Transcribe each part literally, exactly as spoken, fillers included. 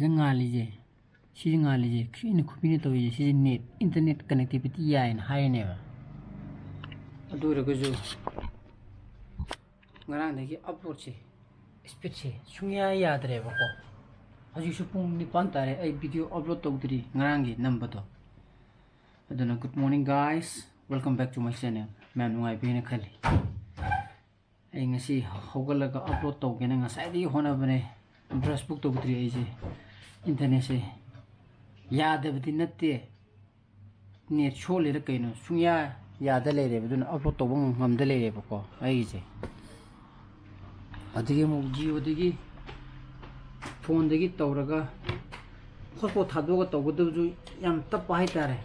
ꯉꯥꯜꯂꯤꯁꯦ, ꯁꯤꯁꯦ ꯉꯥꯜꯂꯤꯁꯦ, ꯈꯨꯠꯅ ꯈꯨꯕꯤꯅ ꯇꯧꯔꯤꯁꯦ, ꯁꯤꯁꯦ net, internet connectivity ꯌꯥꯏꯅ ꯍꯥꯏꯔꯤꯅꯦꯕ꯫ ꯑꯗꯨ ꯑꯣꯏꯔꯒꯁꯨ ꯉꯔꯥꯡꯗꯒꯤ uploadꯁꯦ, speedꯁꯦ ꯁꯨꯡꯌꯥ ꯌꯥꯗ꯭ꯔꯦꯕꯀꯣ꯫ ꯍꯧꯖꯤꯛꯁꯨ ꯄꯨꯡ ꯅꯤꯄꯥꯟ ꯇꯥꯔꯦ, ꯑꯩ video upload ꯇꯧꯗ꯭ꯔꯤ, ꯉꯔꯥꯡꯒꯤ ꯅꯝꯕꯗꯣ꯫ ꯑꯗꯨꯅ good morning guys, welcome back to my channel꯫ ꯃꯌꯥꯝ ꯅꯨꯡꯉꯥꯏꯕꯤꯅ ꯈꯜꯂꯤ꯫ ꯑꯩ ꯉꯁꯤ ꯍꯧꯒꯠꯂꯒ upload ꯇꯧꯒꯦꯅ ꯉꯁꯥꯏꯗꯒꯤ ꯍꯣꯠꯅꯕꯅꯦ꯫ Brush ꯐꯥꯎ ꯇꯧꯗ꯭ꯔꯤ ꯑꯩꯁꯦ꯫ Internetꯁꯦ ꯌꯥꯗꯕꯗꯤ ꯅꯠꯇꯦ, net ꯁꯣꯜꯂꯤꯔ ꯀꯩꯅꯣ, ꯁꯨꯡꯌꯥ ꯌꯥꯗ ꯂꯩꯔꯦꯕ꯫ ꯑꯗꯨꯅ upload ꯇꯧꯕ ꯉꯝꯗ ꯂꯩꯔꯦꯕꯀꯣ ꯑꯩꯒꯤꯁꯦ꯫ ꯑꯗꯒꯤ ꯑꯃꯨꯛ Jioꯗꯒꯤ, phoneꯗꯒꯤ ꯇꯧꯔꯒ hotspot ꯊꯥꯗꯣꯛꯑꯒ ꯇꯧꯒꯗꯕꯁꯨ ꯌꯥꯝ ꯇꯞꯄ ꯍꯥꯏꯇꯥꯔꯦ꯫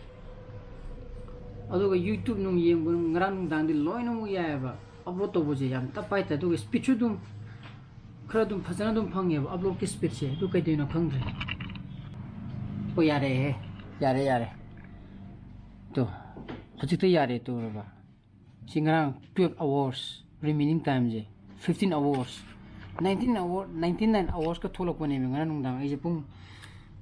ꯑꯗꯨꯒ YouTube ꯅꯨꯡ ꯌꯦꯡꯕ ꯉꯔꯥꯡ ꯅꯨꯡꯗꯥꯡꯗꯤ ꯂꯣꯏꯅꯃꯛ ꯌꯥꯏꯑꯕ꯫ Upload ꯇꯧꯕꯁꯦ ꯌꯥꯝ ꯇꯞꯄ ꯍꯥꯏꯇꯥꯔꯦ꯫ ꯑꯗꯨꯒ speedꯁꯨ ꯑꯗꯨꯝ ꯈꯔ ꯑꯗꯨꯝ ꯐꯖꯅ ꯑꯗꯨꯝ ꯐꯪꯉꯦꯕ uploadꯀꯤ speedꯁꯦ꯫ ꯑꯗꯨ ꯀꯩꯗꯧꯅꯣ ꯈꯪꯗ꯭ꯔꯦ꯫ ꯑꯣ, ꯌꯥꯔꯦꯍꯦ, ꯌꯥꯔꯦ, ꯌꯥꯔꯦ꯫ ꯇꯣ, ꯍꯧꯖꯤꯛꯇ ꯌꯥꯔꯦ꯫ ꯇꯧꯔꯕ ꯁꯤ ꯉꯔꯥꯡ twelve hours remaining timeꯁꯦ, fifteen hours, nineteen hour, ninety nine hoursꯀ ꯊꯣꯛꯂꯛꯄꯅꯦꯕ ꯉꯔꯥꯡ ꯅꯨꯡꯗꯥꯡ꯫ ꯑꯩꯁꯦ ꯄꯨꯡ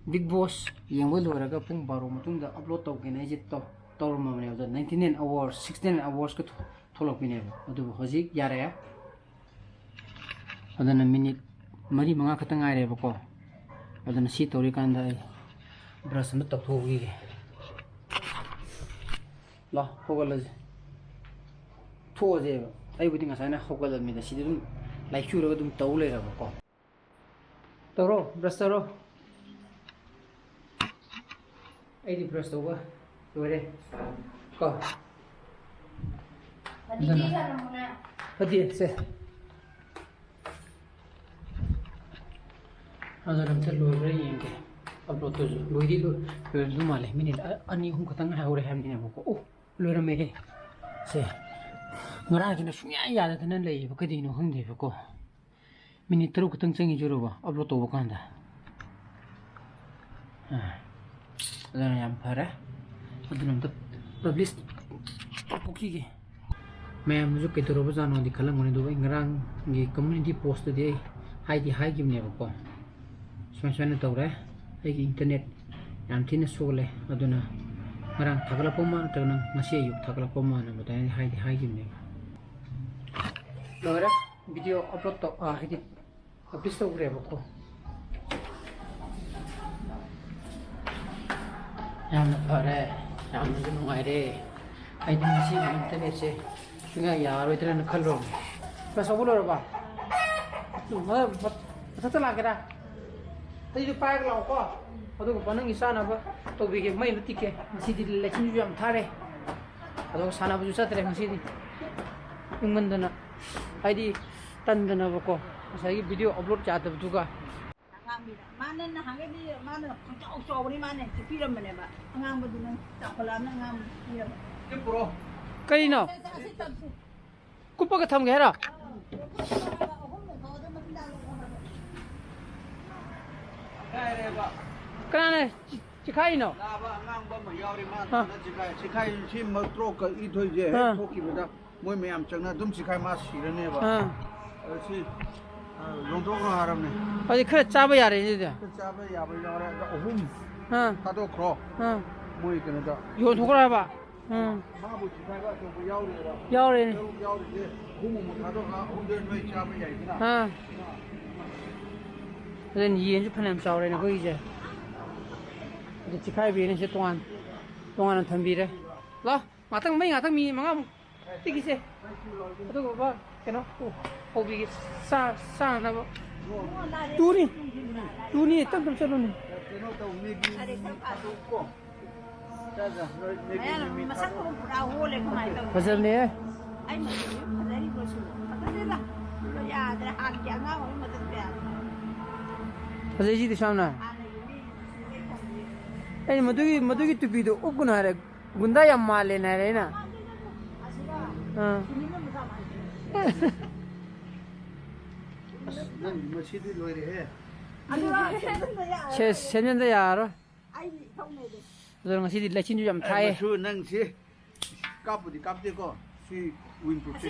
Bigg Boss ꯌꯦꯡꯕ ꯂꯣꯏꯔꯒ ꯄꯨꯡ ꯕꯥꯔꯣ ꯃꯇꯨꯡꯗ upload ꯇꯧꯒꯦꯅ ꯑꯩꯁꯦ ꯇꯧ-, ꯇꯧꯔꯝꯃꯕꯅꯦꯕ꯫ ꯑꯗꯣ ninety nine hours, sixty nine hoursꯀ ꯊꯣꯛ-, ꯊꯣꯛꯂꯛꯄꯤꯅꯦꯕ꯫ ꯑꯗꯨꯕꯨ ꯍꯧꯖꯤꯛ ꯌꯥꯔꯦ꯫ ꯑꯗꯨꯅ minute ꯃꯔꯤ ꯃꯉꯥ ꯈꯛꯇ ꯉꯥꯏꯔꯦꯕꯀꯣ꯫ ꯑꯗꯨꯅ ꯁꯤ ꯇꯧꯔꯤꯀꯥꯟꯗ ꯑꯩ brush ꯑꯃ ꯇꯧꯊꯣꯛꯈꯤꯒꯦ꯫ ꯂꯥꯎ, ꯍꯧꯒꯠꯂꯁꯦ꯫ ꯊꯣꯛꯑꯁꯦꯕ꯫ ꯑꯩꯕꯨꯗꯤ ꯉꯁꯥꯏꯅ ꯍꯧꯒꯠꯂꯕꯅꯤꯗ, ꯁꯤꯗꯤ ꯑꯗꯨꯝ ꯂꯥꯏꯆꯨꯔꯒ ꯑꯗꯨꯝ ꯇꯧ ꯂꯩꯔꯕꯀꯣ꯫ ꯇꯧꯔꯣ, brush ꯇꯧꯔꯣ꯫ ꯑꯩꯗꯤ brush ꯇꯧꯕ ꯂꯣꯏꯔꯦ ꯀꯣ꯫ ꯑꯗꯨꯅ ꯐꯗꯤ ꯁꯦ꯫ ꯑꯗꯨꯅ ꯑꯝꯇ ꯂꯣꯏꯕ꯭ꯔꯥ ꯌꯦꯡꯒꯦ꯫ Uploadꯇꯨꯁꯨ ꯂꯣꯏꯗꯤ ꯂꯣꯏ-, ꯂꯣꯏꯔꯝꯗꯧ ꯃꯥꯜꯂꯦ꯫ Minute ꯑ-, ꯑꯅꯤ ꯑꯍꯨꯝ ꯈꯛꯇꯪ ꯉꯥꯏꯍꯧꯔꯦ ꯍꯥꯏꯕꯅꯤꯅꯦꯕꯀꯣ꯫ ꯑꯣ, ꯂꯣꯏꯔꯝꯃꯦꯍꯦ꯫ ꯁꯦ, ꯉꯔꯥꯡꯁꯤꯅ ꯁꯨꯡꯌꯥ ꯌꯥꯗꯗꯅ ꯂꯩꯌꯦꯕ, ꯀꯩꯗꯧꯅꯣ ꯈꯪꯗꯦꯕꯀꯣ꯫ Minute ꯇꯔꯨꯛ ꯈꯛꯇꯪ ꯆꯪꯉꯤ ꯆꯨꯔꯨꯕ upload ꯇꯧꯕ ꯀꯥꯟꯗ꯫ ꯑꯥ, ꯑꯗꯨꯅ ꯌꯥꯝ ꯐꯔꯦ꯫ ꯑꯗꯨꯅ ꯑꯝꯇ publish ꯇꯧꯊꯣꯛꯈꯤꯒꯦ꯫ ꯃꯌꯥꯝꯁꯨ ꯀꯩꯗꯧꯔꯕꯖꯥꯠꯅꯣꯗꯤ ꯈꯜꯂꯝꯒꯅꯤ, ꯑꯗꯨꯕꯨ ꯑꯩ ꯉꯔꯥꯡꯒꯤ community postꯇꯗꯤ ꯑꯩ ꯍꯥꯏꯗꯤ ꯍꯥꯏꯈꯤꯕꯅꯦꯕꯀꯣ꯫ ꯁꯨꯃꯥꯏ ꯁꯨꯃꯥꯏꯅ ꯇꯧꯔꯦ꯫ ꯑꯩꯒꯤ internet ꯌꯥꯝ ꯊꯤꯅ ꯁꯣꯜꯂꯦ꯫ ꯑꯗꯨꯅ ꯉꯔꯥꯡ ꯊꯥꯒꯠꯂꯛꯄ ꯑꯃ ꯅꯠꯇ꯭ꯔꯒꯅ ꯉꯁꯤ ꯑꯌꯨꯛ ꯊꯥꯒꯠꯂꯛꯄ ꯑꯃ ꯑꯗꯨꯃꯥꯏꯅ ꯍꯥꯏꯗꯤ ꯍꯥꯏꯈꯤꯕꯅꯦꯕ꯫ ꯂꯣꯏꯔꯦ꯫ Video upload ꯇꯧ, ꯑ, ꯍꯥꯏꯗꯤ publish ꯇꯧꯈ꯭ꯔꯦꯕꯀꯣ꯫ ꯌꯥꯝꯅ ꯐꯔꯦ꯫ ꯌꯥꯝꯅꯁꯨ ꯅꯨꯡꯉꯥꯏꯔꯦ꯫ ꯑꯩꯗꯤ ꯉꯁꯤ internetꯁꯦ ꯁꯨꯡꯌꯥ ꯌꯥꯔꯣꯏꯗ꯭ꯔꯅ ꯈꯜꯂꯨꯔꯕꯅꯦ꯫ ꯀ꯭ꯂꯥꯁ ꯍꯧꯕ ꯂꯣꯏꯔꯕ? ꯃꯊꯛꯇ ꯂꯥꯛꯀꯦꯔꯥ? ꯑꯩꯁꯨ ꯄꯥꯏꯔꯒ ꯂꯥꯛꯑꯣꯀꯣ꯫ ꯑꯗꯨꯒ ꯅꯪꯒꯤ ꯆꯥꯅꯕ ꯇꯧꯕꯤꯒꯦ꯫ ꯃꯩ ꯑꯃ ꯇꯤꯛꯀꯦ꯫ ꯉꯁꯤꯗꯤ ꯂꯩꯆꯤꯟꯁꯨ ꯌꯥꯝ ꯊꯥꯔꯦ꯫ ꯑꯗꯨꯒ ꯁꯥꯟꯅꯕꯁꯨ ꯆꯠꯇ꯭ꯔꯦ ꯉꯁꯤꯗꯤ꯫ ꯏꯪꯃꯟꯗꯅ꯫ ꯍꯥꯏꯗꯤ ꯇꯟꯗꯅꯕꯀꯣ꯫ ꯉꯁꯥꯏꯒꯤ video upload ꯌꯥꯗꯕꯗꯨꯒ꯫ ꯑꯉꯥꯡꯕꯤꯗ꯫ ꯃꯥꯅ ꯅꯍꯥꯟꯒꯩꯗꯤ ꯃꯥꯅ ꯈꯪꯆꯥꯎ ꯆꯥꯎꯕꯅꯤ, ꯃꯥꯅ ꯍꯦꯛꯇ ꯄꯤꯔꯝꯕꯅꯦꯕ꯫ ꯑꯉꯥꯡꯕꯗꯨ ꯅꯪ ꯆꯥꯎꯈꯠꯂꯛꯑꯕꯅꯤꯅ ꯑꯉꯥꯡꯕꯗꯨ ꯄꯤꯔꯕ꯫ ꯀꯔꯤꯅꯣ? ꯆꯥꯁꯤ, ꯆꯥꯁꯤ, ꯆꯥꯁꯤ꯫ ꯀꯨꯞꯄꯒ ꯊꯝꯒꯦ ꯍꯥꯏꯔꯣ? ꯑꯍꯨꯝ ꯂꯩ ꯊꯣꯛꯑꯗꯤ ꯃꯆꯤꯟꯖꯥꯛ ꯂꯧꯕ ꯍꯥꯏꯕ꯫ ꯀꯅꯥꯅ ꯆꯤ-, ꯆꯤꯈꯥꯏꯔꯤꯅꯣ? ꯅꯥꯕ ꯑꯉꯥꯡꯕ ꯑꯃ ꯌꯥꯎꯔꯤ, ꯃꯥ ꯑꯥ꯫ ꯊꯥꯅ ꯆꯤꯈꯥꯏ-, ꯆꯤꯈꯥꯏ ꯁꯤ ꯃ-, ꯇꯔꯨꯛꯀ ꯏꯊꯣꯏꯁꯦ ꯍꯦꯛ ꯑꯥ꯫ ꯊꯣꯛꯈꯤꯕꯗ ꯃꯣꯏ ꯃꯌꯥꯝ ꯆꯪꯅ ꯑꯗꯨꯝ ꯆꯤꯈꯥꯏ, ꯃꯥ ꯁꯤꯔꯅꯦꯕ꯫ ꯑꯥ꯫ ꯑꯗꯨ ꯁꯤ, ꯑ, ꯌꯣꯟꯊꯣꯛꯈ꯭ꯔꯣ ꯍꯥꯏꯔꯕꯅꯦ꯫ ꯑꯗꯨꯗꯤ ꯈꯔ ꯆꯥꯕ ꯌꯥꯔꯦꯅꯦ ꯑꯗꯨꯗꯤ꯫ ꯈꯔ ꯆꯥꯕ ꯌꯥꯕ ꯌꯥꯎꯔꯦ, ꯑꯗꯣ ꯑꯍꯨꯝ ꯑꯥ꯫ ꯊꯥꯗꯣꯛꯈ꯭ꯔꯣ꯫ ꯑꯥ꯫ ꯃꯣꯏ ꯀꯩꯅꯣꯗ꯫ ꯌꯣꯟꯊꯣꯛꯈ꯭ꯔꯣ ꯍꯥꯏꯕ? ꯎꯝ꯫ ꯃꯥꯕꯨ ꯆꯤꯈꯥꯏꯕ ꯑꯆꯧꯕ ꯌꯥꯎꯔꯦꯕ꯫ ꯌꯥꯎꯔꯦꯅꯦ꯫ ꯇꯔꯨꯛ ꯌꯥꯎꯔꯤꯁꯦ ꯑꯍꯨꯝ ꯑꯃꯨꯛ ꯊꯥꯗꯣꯛꯈ꯭ꯔ ꯑꯍꯨꯝꯗꯨꯅ ꯅꯣꯏ ꯆꯥꯕ ꯌꯥꯏꯗꯅ꯫ ꯑꯥ꯫ ꯑꯗꯨꯅ ꯌꯦꯟꯁꯨ ꯐꯅꯌꯥꯝ ꯆꯥꯎꯔꯦꯅꯦ ꯑꯩꯈꯣꯏꯒꯤꯁꯦ꯫ ꯑꯗꯨ ꯆꯤꯈꯥꯏꯕꯤꯔꯦꯅꯦ ꯁꯤ ꯇꯣꯉꯥꯟ, ꯇꯣꯉꯥꯟꯅ ꯊꯝꯕꯤꯔꯦ꯫ ꯂꯥꯎ, ꯉꯥꯛꯇꯪ ꯃꯩ ꯉꯥꯛꯇꯪ ꯃꯤꯅꯤꯠ ꯃꯉꯥꯃꯨꯛ ꯇꯤꯛꯈꯤꯁꯦ꯫ ꯑꯗꯨꯒ ꯕꯥ, ꯀꯩꯅꯣ, ꯍꯧꯕꯤꯒꯦ꯫ ꯆꯥ-, ꯆꯥꯅꯅꯕ꯫ ꯇꯨꯅꯤ꯫ ꯇꯨꯅꯤ, ꯇꯞ ꯇꯞ ꯆꯠꯂꯨꯅꯤ꯫ ꯀꯩꯅꯣ ꯇꯧ, ꯃꯦꯒꯤ ꯊꯥꯗꯣꯛꯀꯣ꯫ ꯆꯥ, ꯆꯥ, ꯅꯣꯏ ꯃꯦꯒꯤ ꯃꯌꯥꯝ ꯃꯤ ꯃꯁꯛ ꯊꯥꯗꯣꯛ꯫ ꯐꯖꯕꯅꯦ꯫ ꯑꯩ ꯃꯆꯨꯁꯦ ꯐꯖꯔꯤꯕ꯭ꯔꯣ ꯁꯤꯕꯣ? ꯐꯖꯗꯦꯗ꯫ ꯌꯥꯗ꯭ꯔꯦ, ꯍꯥꯟꯅꯒꯤ ꯑꯉꯥꯡ ꯑꯣꯏꯕ ꯃꯇꯝꯗꯣ ꯌꯥꯗ꯭ꯔꯦ꯫ ꯐꯖꯩꯁꯤꯗꯤ ꯁꯣꯝꯅ꯫ ꯍꯥꯟꯅꯒꯤ ꯃꯤ ꯁꯤꯕꯩ ꯐꯪꯗꯦ꯫ ꯑꯩ ꯃꯗꯨꯒꯤ, ꯃꯗꯨꯒꯤ ꯇꯨꯄꯤꯗꯣ ꯎꯞꯀꯅꯨ ꯍꯥꯏꯔꯦ꯫ ꯒꯨꯟꯗꯥ ꯌꯥꯝ ꯃꯥꯜꯂꯦꯅ ꯍꯥꯏꯔꯦ ꯑꯩꯅ꯫ ꯑꯥ꯫ ꯑꯁ, ꯅꯪ ꯃꯁꯤꯗꯤ ꯂꯣꯏꯔꯦꯍꯦ꯫ ꯁꯦ-, ꯁꯦꯝꯖꯤꯟꯗ ꯌꯥꯔꯔꯣꯏ꯫ ꯑꯗꯨꯅ ꯉꯁꯤꯗꯤ ꯂꯩꯆꯤꯟꯁꯨ ꯌꯥꯝ ꯊꯥꯏꯌꯦ꯫ ꯃꯁꯨ ꯅꯪꯁꯤ ꯀꯥꯞꯄꯨꯗꯤ ꯀꯥꯞꯇꯦꯀꯣ꯫ ꯁꯤ windproofꯁꯦ꯫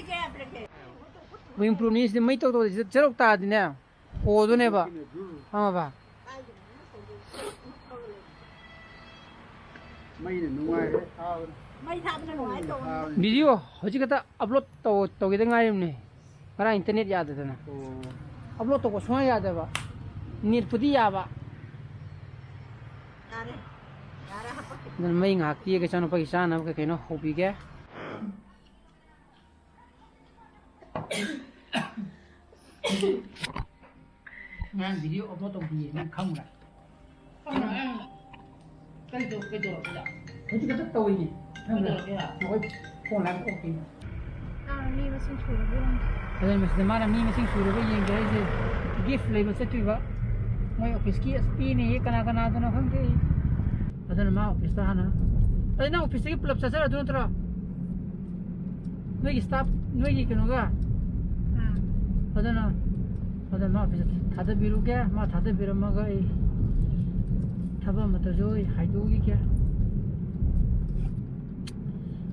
Windproofꯅꯤ ꯁꯤꯗꯤ ꯃꯩ ꯇꯧ ꯇꯧꯗꯦ ꯁꯤꯗ ꯆꯦꯔꯧ ꯇꯥꯔꯗꯤꯅꯦ꯫ ꯍꯣꯗꯣꯏꯅꯦꯕ꯫ ꯈꯪꯉꯕ? ꯃꯩꯅ ꯅꯨꯡꯉꯥꯏꯔꯦ ꯊꯥꯕꯅ꯫ ꯃꯩ ꯊꯥꯕꯅ ꯅꯨꯡꯉꯥꯏ ꯇꯧꯕꯅꯤ꯫ ꯊꯥꯕꯅ꯫ ꯚꯤꯗꯤꯑꯣ ꯍꯧꯖꯤꯛ ꯈꯛꯇ ꯑꯞꯂꯣꯗ ꯇꯧ-, ꯇꯧꯒꯦꯗ ꯉꯥꯏꯔꯤꯕꯅꯦ꯫ ꯉꯔꯥꯡ ꯏꯟꯇꯔꯅꯦꯠ ꯌꯥꯗꯗꯅ꯫ ꯑꯣ꯫ ꯑꯞꯂꯣꯗ ꯇꯧꯕ ꯁꯨꯡꯌꯥ ꯌꯥꯗꯕ꯫ ꯅꯦꯠꯄꯨꯗꯤ ꯌꯥꯕ꯫ ꯌꯥꯔꯦ꯫ ꯌꯥꯔꯦ, ꯍꯥꯄꯛꯀꯦ꯫ ꯑꯗꯨꯅ ꯃꯩ ꯉꯥꯏꯍꯥꯛ ꯇꯤꯛꯑꯒ ꯏꯆꯥꯅꯨꯄꯥꯒꯤ ꯆꯥꯅꯕ ꯀꯩ ꯀꯩꯅꯣ ꯍꯧꯕꯤꯒꯦ꯫ ꯉꯔꯥꯡ ꯚꯤꯗꯤꯑꯣ ꯑꯞꯂꯣꯗ ꯇꯧꯕꯤꯌꯦ, ꯅꯪ ꯈꯪꯕ꯭ꯔꯥ? ꯈꯪꯕ꯭ꯔꯥ? ꯀꯩꯗꯧ-, ꯀꯩꯗꯧꯔꯒꯦ? ꯍꯧꯖꯤꯛ ꯈꯛꯇ ꯇꯧꯔꯤꯅꯦ꯫ ꯈꯪꯕ꯭ꯔꯥ? ꯀꯩꯗꯧꯔꯒꯦ? ꯑꯩꯈꯣꯏ ꯐꯣꯟ ꯂꯥꯏꯟ ꯑꯣꯐ ꯇꯧꯔꯤꯅꯦ꯫ ꯑꯥ, ꯃꯤ ꯃꯁꯤꯡ ꯁꯨꯔꯕ ꯌꯦꯡꯒꯦ꯫ ꯑꯗꯨꯅ ꯃꯁꯤꯗ ꯃꯥꯅ ꯃꯤ ꯃꯁꯤꯡ ꯁꯨꯔꯕ ꯌꯦꯡꯒꯦ ꯍꯥꯏꯁꯦ, ꯒꯤꯐ ꯂꯩꯕ ꯆꯠꯇꯣꯏꯕ꯫ ꯃꯣꯏ ꯑꯣꯐꯤꯁꯀꯤ ꯑꯁ ꯄꯤꯅꯦꯌꯦ, ꯀꯅꯥ ꯀꯅꯥꯗꯅꯣ ꯈꯪꯗꯦ꯫ ꯑꯗꯨꯅ ꯃꯥ ꯑꯣꯐꯤꯁꯇ ꯍꯥꯟꯅ, ꯑꯗꯨ ꯅꯪ ꯑꯣꯐꯤꯁꯇꯒꯤ ꯄꯨꯂꯞ ꯆꯠꯆꯔ ꯑꯗꯨ ꯅꯠꯇ꯭ꯔꯣ? ꯅꯣꯏꯒꯤ ꯁ꯭ꯇꯥꯐ, ꯅꯣꯏꯒꯤ ꯀꯩꯅꯣꯒ? ꯑꯥ꯫ ꯑꯗꯨꯅ, ꯑꯗꯨꯅ ꯃꯥ ꯑꯣꯐꯤꯁꯇ ꯊꯥꯗꯕꯤꯔꯨꯒꯦ, ꯃꯥ ꯊꯥꯗꯕꯤꯔꯝꯃꯒ ꯑꯩ ꯊꯕꯛ ꯑꯃꯠꯇꯁꯨ ꯑꯩ ꯍꯥꯏꯗꯣꯛꯎꯈꯤꯒꯦ꯫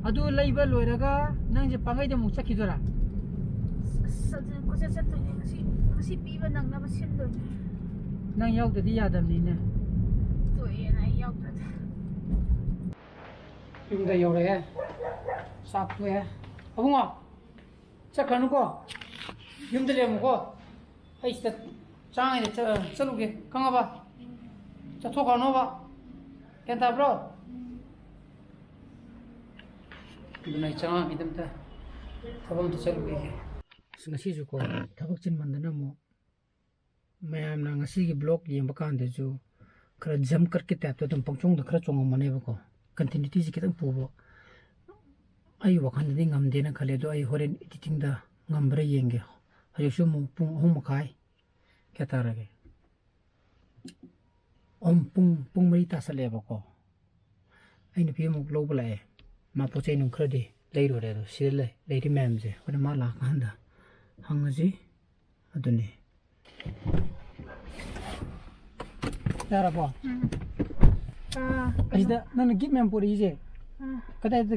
ꯑꯗꯨ ꯂꯩꯕ ꯂꯣꯏꯔꯒ ꯅꯪꯁꯦ ꯄꯥꯡꯒꯩꯗ ꯑꯃꯨꯛ ꯆꯠꯈꯤꯗꯣꯏꯔꯥ? ꯑꯁ, ꯑꯗꯨꯅ ꯀꯣꯏꯆꯠ ꯆꯠꯇꯣꯏꯅꯦ꯫ ꯉꯁꯤ, ꯉꯁꯤ ꯄꯤꯕ ꯅꯪꯅꯕ ꯁꯤꯟꯗꯣꯏꯅꯦ꯫ ꯅꯪ ꯌꯥꯎꯗꯗꯤ ꯌꯥꯗꯕꯅꯤꯅꯦ꯫ ꯇꯣꯛꯑꯦꯅ ꯑꯩ ꯌꯥꯎꯗ꯭ꯔꯗꯤ꯫ ꯌꯨꯝꯗ ꯌꯧꯔꯛꯑꯦ꯫ ꯆꯥꯛ ꯇꯣꯛꯑꯦ꯫ ꯑꯕꯨꯡꯉꯣ, ꯆꯠꯈ꯭ꯔꯅꯨꯀꯣ꯫ ꯌꯨꯝꯗ ꯂꯩꯔꯝꯃꯨꯀꯣ꯫ ꯑꯩ ꯁꯤꯗ ꯆꯥꯉꯩꯗ ꯆꯠ-, ꯆꯠꯂꯨꯒꯦ꯫ ꯈꯪꯉꯕ? ꯆꯠꯊꯣꯛꯈ꯭ꯔꯅꯣꯕ꯫ ꯒ꯭ꯌꯥꯟ ꯇꯥꯕ꯭ꯔꯣ? ꯑꯗꯨꯅ ꯑꯩ ꯆꯪꯉꯛꯑꯝꯃꯤꯗ ꯑꯝꯇ ꯊꯕꯛ ꯑꯝꯇ ꯆꯠꯂꯨꯈꯤꯒꯦ꯫ ꯑꯁ, ꯉꯁꯤꯁꯨꯀꯣ, ꯊꯕꯛ ꯆꯤꯟꯃꯟꯗꯅ ꯑꯃꯨꯛ ꯃꯌꯥꯝꯅ ꯉꯁꯤꯒꯤ ꯕ꯭ꯂꯣꯒ ꯌꯦꯡꯕ ꯀꯥꯟꯗꯁꯨ ꯈꯔ ꯖꯝ ꯀꯠꯀꯤ ꯇꯥꯏꯞꯇ ꯑꯗꯨꯝ ꯄꯪꯆꯣꯡꯗ ꯈꯔ ꯆꯣꯡꯉꯝꯃꯅꯦꯕꯀꯣ꯫ ꯀꯟꯇꯤꯅ꯭ꯌꯨꯇꯤꯁꯦ ꯈꯤꯇꯪ ꯄꯨꯕ ꯑꯩ ꯋꯥꯈꯜꯗꯗꯤ ꯉꯝꯗꯦꯅ ꯈꯜꯂꯦ, ꯑꯗꯣ ꯑꯩ ꯍꯣꯔꯦꯟ ꯏꯗꯤꯇꯤꯡꯗ ꯉꯝꯕ꯭ꯔꯥ ꯌꯦꯡꯒꯦ꯫ ꯍꯧꯖꯤꯛꯁꯨ ꯑꯃꯨꯛ ꯄꯨꯡ ꯑꯍꯨꯝ ꯃꯈꯥꯏ ꯀꯌꯥ ꯇꯥꯔꯒꯦ? ꯑꯍꯨꯝ, ꯄꯨꯡ, ꯄꯨꯡ ꯃꯔꯤ ꯇꯥꯁꯜꯂꯛꯑꯦꯕꯀꯣ꯫ ꯑꯩ ꯅꯨꯄꯤ ꯑꯃꯨꯛ ꯂꯧꯕ ꯂꯥꯛꯑꯦ꯫ ꯃꯥ ꯄꯣꯠ ꯆꯩ ꯅꯨꯡ ꯈꯔꯗꯤ ꯂꯩꯔꯨꯔꯦ, ꯑꯗꯣ ꯁꯤꯗ ꯂꯩ-, ꯂꯩꯔꯤ ꯃꯌꯥꯝꯁꯦ ꯍꯣꯔꯦꯟ ꯃꯥ ꯂꯥꯛꯑꯀꯥꯟꯗ ꯍꯪꯉꯁꯤ꯫ ꯑꯗꯨꯅꯤ꯫ ꯌꯥꯔꯕꯣ? ꯎꯝ꯫ ꯑꯥ, ꯑꯁꯤꯗ ꯅꯪꯅ ꯒꯤꯐ ꯃꯌꯥꯝ ꯄꯨꯔꯛꯏꯁꯦ, ꯑꯥ꯫ ꯀꯗꯥꯏꯗ,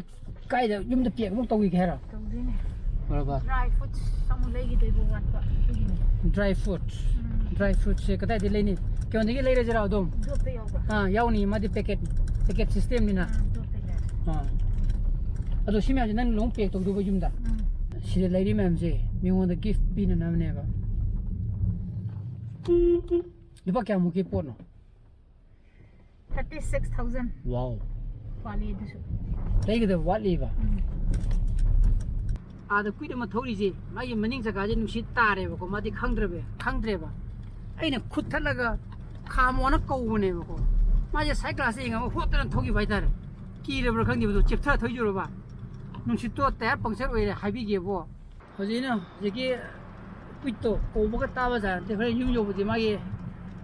ꯀꯥꯏꯗ, ꯌꯨꯝꯗ ꯄꯦꯛ ꯑꯃꯨꯛ ꯇꯧꯈꯤꯒꯦ ꯍꯥꯏꯔꯣ? ꯇꯧꯗꯣꯏꯅꯦ꯫ ꯂꯣꯏꯔꯕ? ꯗ꯭ꯔꯥꯏ ꯐ꯭ꯔꯨꯠꯁ ꯑꯃꯨꯛ ꯂꯩꯈꯤꯗꯣꯏꯕ ꯋꯥꯠꯄ, ꯑꯗꯨꯒꯤꯅꯦ꯫ Dry fruits? ꯎꯝ꯫ Dry fruitꯁꯦ ꯀꯗꯥꯏꯗꯒꯤ ꯂꯩꯅꯤ? ꯀꯩꯅꯣꯗꯒꯤ ꯂꯩꯔꯁꯤꯔꯣ ꯑꯗꯨꯝ? ꯗ꯭ꯔꯣꯞꯇ ꯌꯥꯎꯕ꯭ꯔꯥ? ꯑꯥ, ꯌꯥꯎꯅꯤ, ꯃꯥꯗꯤ packet, packet systemꯅꯤꯅ꯫ ꯑꯥ, ꯗ꯭ꯔꯣꯞꯇ ꯌꯥꯎꯕ꯫ ꯑꯥ꯫ ꯑꯗꯣ ꯁꯤ ꯃꯌꯥꯝꯁꯦ ꯅꯪ ꯂꯣꯏ pack ꯇꯧꯗꯧꯕ ꯌꯨꯝꯗ? ꯎꯝ꯫ ꯁꯤꯗ ꯂꯩꯔꯤ ꯃꯌꯥꯝꯁꯦ ꯃꯤꯉꯣꯟꯗ gift ꯄꯤꯅꯅꯕꯅꯦꯕ꯫ ꯂꯨꯄꯥ ꯀꯌꯥꯃꯨꯛꯀꯤ ꯄꯣꯠꯅꯣ? Thirty six thousand꯫ Wow꯫ ꯋꯥꯠꯂꯤ ꯑꯗꯨꯁꯨ꯫ ꯂꯩꯒꯗꯕ ꯋꯥꯠꯂꯤꯕ? ꯎꯝ꯫ ꯑꯥꯗ ꯀꯨꯏꯠ ꯑꯃ ꯊꯧꯔꯤꯁꯦ, ꯃꯥꯒꯤ ꯃꯅꯤꯡ ꯆꯀꯥꯁꯦ ꯅꯨꯡꯁꯤꯠ ꯇꯥꯔꯦꯕꯀꯣ, ꯃꯥꯗꯤ ꯈꯪꯗ꯭ꯔꯕ, ꯈꯪꯗ꯭ꯔꯦꯕ꯫ ꯑꯩꯅ ꯈꯨꯠ ꯊꯠꯂꯒ "ꯈꯥꯝꯃꯣꯅ" ꯀꯧꯕꯅꯦꯕꯀꯣ꯫ ꯃꯥꯁꯦ side glassꯇ ꯌꯦꯡꯉꯒ ꯍꯣꯠꯇꯅ ꯊꯧꯈꯤꯕ ꯍꯥꯏꯇꯥꯔꯦ꯫ ꯀꯤꯔꯕ꯭ꯔꯥ ꯈꯪꯗꯦꯕ, ꯑꯗꯣ ꯆꯦꯞꯊꯔ ꯊꯧꯖꯨꯔꯕ꯫ ꯅꯨꯡꯁꯤꯠꯇꯣ tyre puncture ꯑꯣꯏꯔꯦ ꯍꯥꯏꯕꯤꯒꯦꯕꯣ꯫ ꯍꯧꯖꯤꯛ ꯑꯩꯅ ꯍꯧꯖꯤꯛꯀꯤ ꯀꯨꯏꯠꯇꯣ ꯀꯧꯕꯒ ꯇꯥꯕ ꯖꯥꯠ ꯅꯠꯇꯦ꯫ ꯍꯣꯔꯦꯟ ꯌꯨꯝ ꯌꯧꯕꯗꯤ ꯃꯥꯒꯤ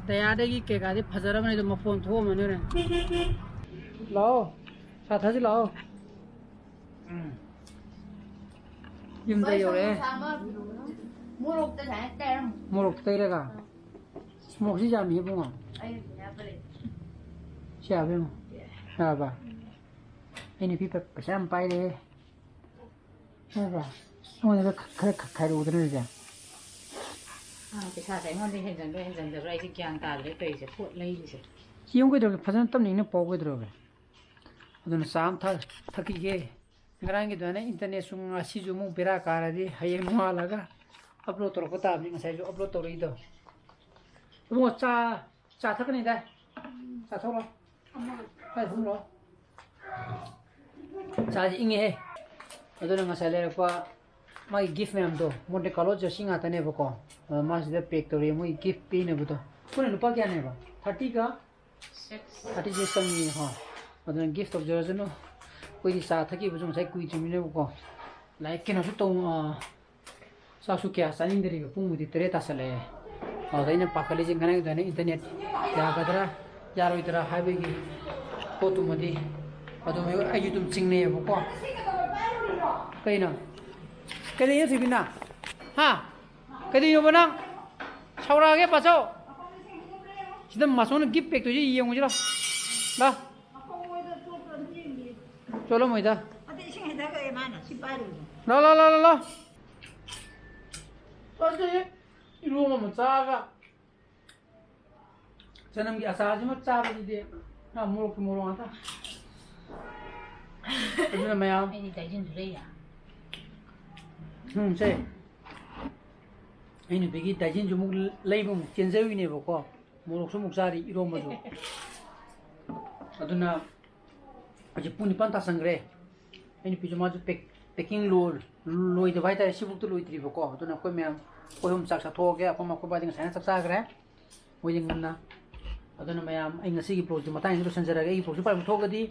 tyreꯗꯒꯤ ꯀꯩꯀꯥꯗꯤ ꯐꯖꯔꯕꯅꯤ, ꯑꯗꯣ ꯃꯈꯣꯟ ꯊꯣꯛꯑꯝꯃꯅꯤ ꯍꯣꯔꯦꯟ꯫ ꯂꯥꯛꯑꯣ, ꯆꯥ ꯊꯛꯁꯤ ꯂꯥꯛꯑꯣ꯫ ꯎꯝ꯫ ꯌꯨꯝꯗ ꯌꯧꯔꯛꯑꯦ꯫ ꯁꯃꯣꯁꯥ ꯑꯃ ꯃꯣꯔꯣꯛꯇ ꯁꯨꯃꯥꯏꯅ ꯇꯩꯔꯝꯃꯣ꯫ ꯃꯣꯔꯣꯛ ꯇꯩꯔꯒ? ꯑꯥ꯫ Smokeꯁꯤ ꯌꯥꯝꯃꯤ ꯏꯕꯨꯡꯉꯣ꯫ ꯑꯩ ꯌꯥꯕ ꯂꯩ꯫ ꯁꯤ ꯌꯥꯕ꯭ꯔꯥ ꯌꯦꯡꯉꯣ꯫ ꯌꯥꯔꯕ? ꯑꯩ ꯅꯨꯄꯤ ꯄ-, ꯄꯩꯁꯥ ꯌꯥꯝ ꯄꯥꯏꯔꯦꯍꯦ꯫ ꯅꯠꯇ꯭ꯔꯣ? ꯑꯩꯉꯣꯟꯗ ꯈ-, ꯈꯔ ꯈ-, ꯈꯥꯏꯔꯛꯎꯗꯅ ꯑꯗꯨꯗꯤ꯫ ꯑꯥ, ꯄꯩꯁꯥꯁꯦ ꯑꯩꯉꯣꯟꯗ ꯍꯦꯟꯖꯟꯕ꯭ꯔꯥ ꯍꯦꯟꯖꯟꯗꯕ꯭ꯔꯥ ꯑꯩꯁꯦ ꯒ꯭ꯌꯥꯟ ꯇꯥꯗ꯭ꯔꯦ ꯇꯧꯔꯤꯁꯦ, ꯄꯣꯠ ꯂꯩꯔꯤꯁꯦ꯫ ꯁꯤ ꯌꯦꯡꯉꯨ ꯀꯩꯗꯧꯔꯒꯦ? ꯐꯖꯅ ꯇꯞꯅ ꯏꯪꯅ ꯄꯥꯎ ꯀꯩꯗꯧꯔꯒꯦ? ꯑꯗꯨꯅ ꯆꯥ ꯑꯃ ꯊꯛ-, ꯊꯛꯈꯤꯒꯦ꯫ ꯉꯔꯥꯡꯒꯤ ꯑꯗꯨꯃꯥꯏꯅ internetꯁꯨ ꯉꯁꯤꯁꯨ ꯑꯃꯨꯛ ꯕꯦꯔꯥ ꯀꯥꯔꯗꯤ ꯍꯌꯦꯡ ꯅꯣꯡꯉꯥꯜꯂꯒ upload ꯇꯧꯔꯛꯄ ꯇꯥꯕꯅꯤ, ꯉꯁꯥꯏꯁꯨ upload ꯇꯧꯔꯛꯏꯗꯣ꯫ ꯏꯕꯨꯡꯉꯣ, ꯆꯥ, ꯆꯥ ꯊꯛꯀꯅꯤꯗꯥꯏ? ꯆꯥ ꯊꯛꯂꯣ꯫ ꯀꯥꯏ ꯊꯝꯂꯣ? ꯆꯥꯁꯤ ꯏꯪꯉꯦꯍꯦ꯫ ꯑꯗꯨꯅ ꯉꯁꯥꯏ ꯂꯩꯔꯛꯄ ꯃꯥꯒꯤ gift ꯃꯌꯥꯝꯗꯣ Monte Carlo jersey ꯉꯥꯛꯇꯅꯦꯕꯀꯣ꯫ ꯑꯗꯣ ꯃꯥꯁꯤꯗ pack ꯇꯧꯔꯤ, ꯃꯣꯏ gift ꯄꯤꯅꯕꯗꯣ꯫ ꯄꯨꯟꯅ ꯂꯨꯄꯥ ꯀꯌꯥꯅꯦꯕ? Thirtyꯒ? Six꯫ Thirty six ꯆꯪꯉꯤ, ꯍꯣꯏ꯫ ꯑꯗꯨꯅ gift ꯇꯧꯖꯔꯁꯅꯨ꯫ ꯑꯩꯈꯣꯏꯗꯤ ꯆꯥ ꯊꯛꯈꯤꯕꯁꯨ ꯉꯁꯥꯏ ꯀꯨꯏꯗ꯭ꯔꯤꯕꯅꯤꯅꯀꯣ꯫ ꯂꯥꯏꯔꯤꯛ ꯀꯩꯅꯣꯁꯨ ꯇꯧ-, ꯑꯥ, ꯆꯥꯛꯁꯨ ꯀꯌꯥ ꯆꯥꯅꯤꯡꯗ꯭ꯔꯤꯕ, ꯄꯨꯡꯕꯨꯗꯤ ꯇꯔꯦꯠ ꯇꯥꯁꯜꯂꯛꯑꯦ꯫ ꯑꯗꯨꯗ ꯑꯩꯅ ꯄꯥꯈꯠꯂꯤꯁꯦ ꯉꯔꯥꯡꯒꯤꯗꯣ ꯑꯩꯅ internet ꯌꯥꯒꯗ꯭ꯔꯥ ꯌꯥꯔꯣꯏꯗ꯭ꯔꯥ ꯍꯥꯏꯕꯒꯤ ꯄꯣꯠꯇꯨꯃꯗꯤ ꯑꯗꯨꯝ ꯑꯩꯁꯨ ꯑꯗꯨꯝ ꯆꯤꯡꯅꯩꯌꯦꯕꯀꯣ꯫ ꯀꯩꯅꯣ? ꯀꯩꯗꯧꯔꯤꯅꯣ ꯊꯣꯏꯕꯤꯅ? ꯍꯥ? ꯀꯩꯗꯧꯔꯤꯅꯣꯕ ꯅꯪ? ꯁꯥꯎꯔꯛꯑꯒꯦ ꯄꯥꯆꯧ꯫ ꯁꯤꯗ ꯃꯥꯆꯧꯅ gift packꯇꯨꯁꯨ ꯌꯦꯡꯉꯨꯁꯤ ꯂꯥꯎ꯫ ꯂꯥꯎ꯫ ꯆꯣꯠꯂꯝꯃꯣꯏꯗ꯫ ꯑꯗ ꯏꯁꯤꯡ ꯍꯩꯊꯈ꯭ꯔꯦ ꯃꯥꯅ ꯁꯤ ꯄꯥꯏꯔꯨꯕꯗ꯫ ꯂꯥꯎ, ꯂꯥꯎ, ꯂꯥꯎ, ꯂꯥꯎ, ꯂꯥꯎ꯫ ꯐꯖꯩꯌꯦ꯫ ꯏꯔꯣꯝꯕ ꯑꯃ ꯆꯥꯔꯒ ꯆꯅꯝꯒꯤ ꯑꯆꯥꯔꯁꯤꯃ ꯆꯥꯕꯁꯤꯗꯤ ꯃꯣꯔꯣꯛꯀꯤ ꯃꯣꯔꯣꯛ ꯉꯥꯛꯇ꯫ ꯑꯗꯨꯅ ꯃꯌꯥꯝ, ꯑꯩꯗꯤ ꯗꯥꯏꯖꯤꯟꯁꯨ ꯂꯩꯌꯦ꯫ ꯎꯝ, ꯁꯦ, ꯑꯩ ꯅꯨꯄꯤꯒꯤ ꯗꯥꯏꯖꯤꯟꯁꯨ ꯑꯃꯨꯛ ꯂꯩꯕ ꯑꯃꯨꯛ ꯆꯦꯟꯖꯔꯨꯏꯅꯦꯕꯀꯣ꯫ ꯃꯣꯔꯣꯛꯁꯨ ꯑꯃꯨꯛ ꯆꯥꯔꯤ, ꯏꯔꯣꯝꯕꯁꯨ꯫ ꯑꯗꯨꯅ ꯍꯧꯖꯤꯛ ꯄꯨꯡ ꯅꯤꯄꯥꯟ ꯇꯥꯁꯟꯈ꯭ꯔꯦ꯫ ꯑꯩ ꯅꯨꯄꯤꯁꯨ ꯃꯥꯁꯨ ꯄꯦꯛ ꯄꯦꯀꯤꯡ ꯂꯣꯏꯗꯕ ꯍꯥꯏꯇꯥꯔꯦ, ꯁꯤꯐꯥꯎꯗ ꯂꯣꯏꯗ꯭ꯔꯤꯕꯀꯣ꯫ ꯑꯗꯨꯅ ꯑꯩꯈꯣꯏ ꯃꯌꯥꯝ, ꯑꯩꯈꯣꯏ ꯑꯍꯨꯝ ꯆꯥꯛ ꯆꯥꯊꯣꯛꯑꯒꯦ꯫ ꯑꯩꯈꯣꯏ ꯃꯥ, ꯑꯩꯈꯣꯏ ꯕꯥꯗꯤ ꯉꯁꯥꯏꯅ ꯆꯥꯛ ꯆꯥꯈ꯭ꯔꯦ, ꯃꯣꯏꯗꯤ ꯉꯟꯅ꯫ ꯑꯗꯨꯅ ꯃꯌꯥꯝ, ꯑꯩ ꯉꯁꯤꯒꯤ ꯕ꯭ꯂꯣꯒꯁꯤ ꯃꯇꯥꯡꯁꯤꯗ ꯂꯣꯏꯁꯤꯟꯖꯔꯒꯦ꯫ ꯑꯩꯒꯤ ꯕ꯭ꯂꯣꯒꯁꯤ ꯄꯥꯝꯕ ꯊꯣꯛꯑꯒꯗꯤ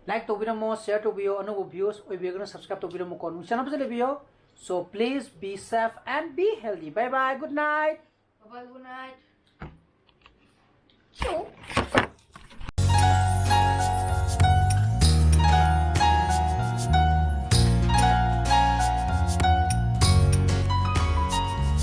ꯂꯥꯏꯛ ꯇꯧꯕꯤꯔꯝꯃꯣ, ꯁꯤꯌꯔ ꯇꯧꯕꯤꯌꯣ, ꯑꯅꯧꯕ ꯚ꯭ꯌꯨꯁ ꯑꯣꯏꯕꯤꯔꯒꯅ ꯁꯕꯁꯀ꯭ꯔꯥꯏꯕ ꯇꯧꯕꯤꯔꯝꯃꯨꯀꯣ, ꯅꯨꯡꯁꯤꯅꯕꯁꯨ ꯂꯩꯕꯤꯌꯣ꯫ So please be safe and be healthy. Bye bye. Good night. Bye bye, good night.